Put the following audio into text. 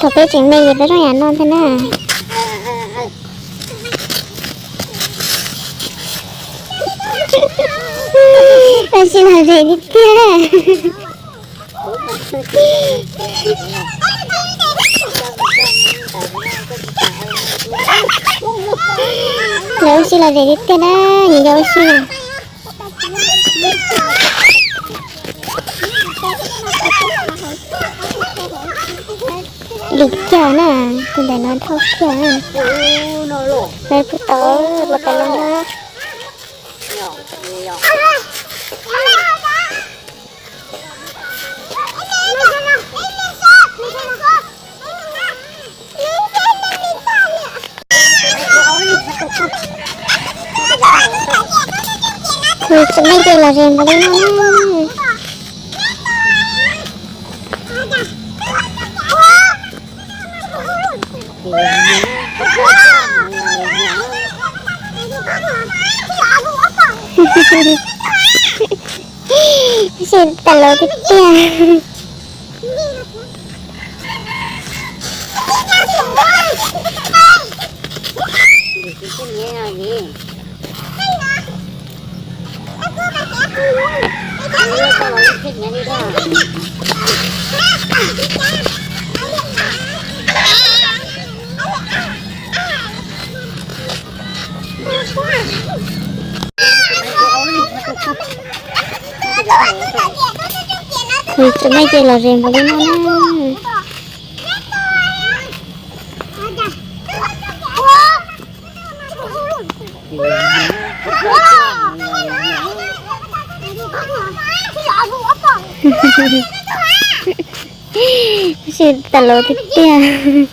Thaum peb tseem me ces peb zoo yam no ntag na. Ua si lom zem tiag tiag. Nyob ua si lom zem tiag tiag na, nyob ua si. Lim kiag na, tus ntawm no dhau kiag na. Peb puag tod, puag tod los na. Tus txiv neej ces los zem npaum li no na. Sim tas los tiag tiag. Tus txiv neej ces los zem npaum li no na. Sim tas los tiag tiag.